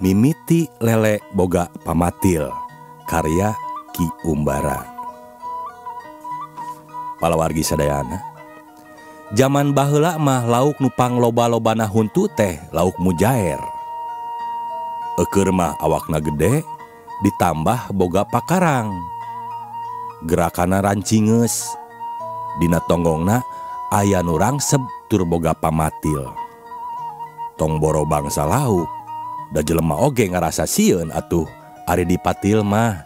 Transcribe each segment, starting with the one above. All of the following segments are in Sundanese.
Mimiti Lele Boga Pamatil karya Ki Umbara. Palawargi sadayana, zaman baheula mah lauk nu pangloba-lobana huntu teh lauk mujair. Eukeur mah awakna gede ditambah boga pakarang. Gerakana rancingeus. Dina tonggongna aya nu rangseb tur boga pamatil. Tong boro bangsa lauk, da jelema oge ngarasa sieun atuh ari dipatil mah.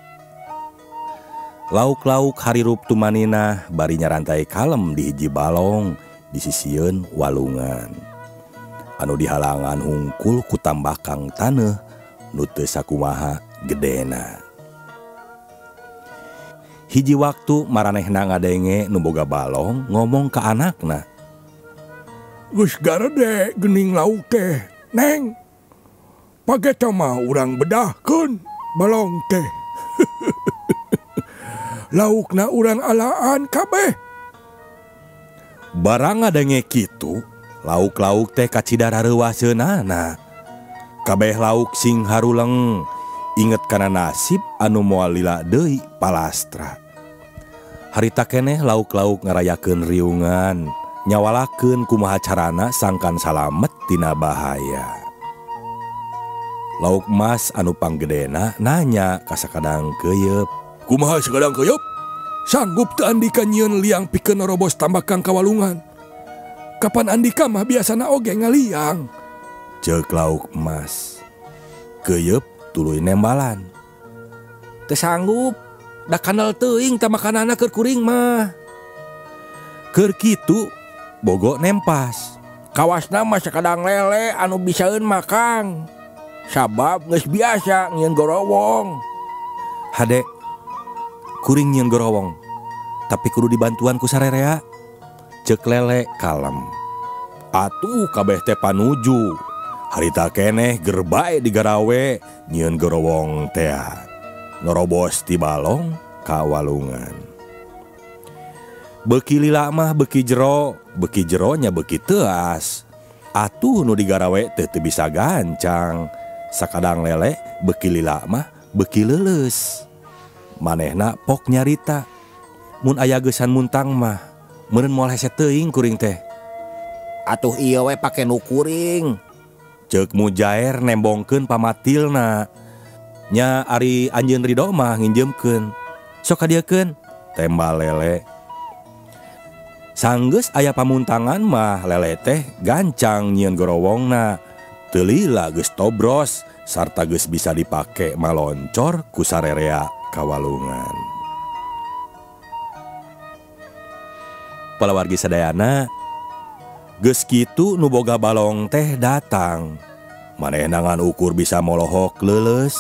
Lauk-lauk harirup tumaninah bari nyarantai kalem di hiji balong di sisieun walungan. Anu dihalangan hungkul ku tambakang taneuh nu teu sakumaha gedena. Hiji waktu maranehna ngadenge nu boga balong ngomong ka anakna. Geus garede geuning lauk teh, Neng. Pageta mah urang bedahkeun balong teh. Laukna urang alaan kabeh. Barang ngadenge kitu, lauk-lauk teh kacida rareuwaseunana. Kabeh lauk sing haruleng, inget kana nasib anu moal lila deui palastra. Harita keneh lauk-lauk ngarayakeun riungan, nyawalakeun kumaha carana sangkan salamet tina bahaya. Lauk emas anu panggedena nanya ka sakadang keuyeub. Kumaha sakadang keuyeub? Sanggup teu andika nyieun liang pikeun nerobos tambakang ka walungan? Kapan andika mah biasana oge ngaliang? Ceuk lauk emas. Keuyeub tuluy nembalan. Teu sanggup, da kandel teuing tah makanana keur kuring mah. Keur kitu bogo nempas. Kawasna mah sakadang lele anu bisaeun makang. Sabab geus biasa nyieun gorowong. Hade, kuring nyieun gorowong, tapi kudu dibantuan ku sarerea. Ceuk lele kalem. Atuh kabeh teh panuju. Harita keneh gerbae digarawe nyieun gorowong tea. Nerobos ti balong ka walungan. Beuki lila mah beuki jero, beuki jero nya beuki teuas. Atuh nu digarawe teh teu bisa gancang. Sakadang lele beuki lila mah beuki leuleus. Manehna pok nyarita. Mun aya geusan muntang mah meureun moal hese teuing kuring teh. Atuh ieu we pake nu kuring. Ceuk mujair nembongkeun pamatilna. Nya ari anjeun Ridho mah nginjeumkeun. Sok kadieukeun tembal lele. Sanggeus aya pamuntangan mah lele teh gancang nyieun gorowongna. Teu lila geus tobros sarta geus bisa dipake maloncor ku sarerea ka walungan. Palawargi sadayana, geus kitu nu boga balong teh datang. Manehna ngan ukur bisa molohok leuleus,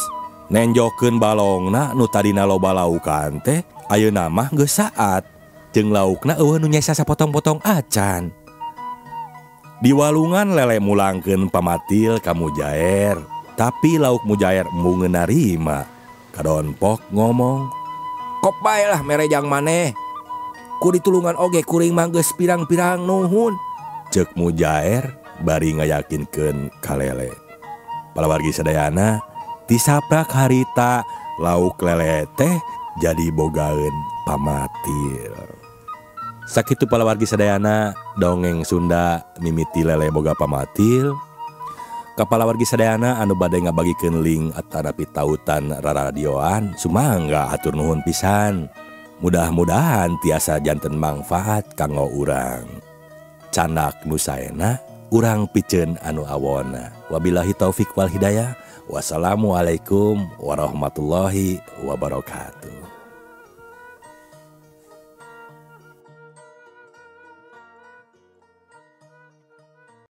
nenjokeun balongna nu tadina loba laukan teh ayeuna mah geus saat. Jeung laukna eueuh nu nyesa sapotong-potong acan. Di walungan lele mulangkeun pamatil ka mujair, tapi lauk mujair embungeun narima. Kadonpok ngomong, Kop bae lah merejang maneh. Ku ditulungan oge kuring mah geus pirang-pirang nuhun. Ceuk mujair bari ngayakinkeun ka lele. Palawargi sadayana, tisaprak harita lauk lele teh jadi bogaeun pamatil. Sakitu palawargi sadayana dongeng Sunda mimiti lele boga pamatil. Kapalawargi sadayana anu bade ngabagikeun link atanapi tautan raradioan sumangga hatur nuhun pisan. Mudah-mudahan tiasa janten mangfaat kanggo urang. Candak nu saena urang piceun anu awona. Wabillahi taufik wal hidayah. Wassalamualaikum warahmatullahi wabarakatuh.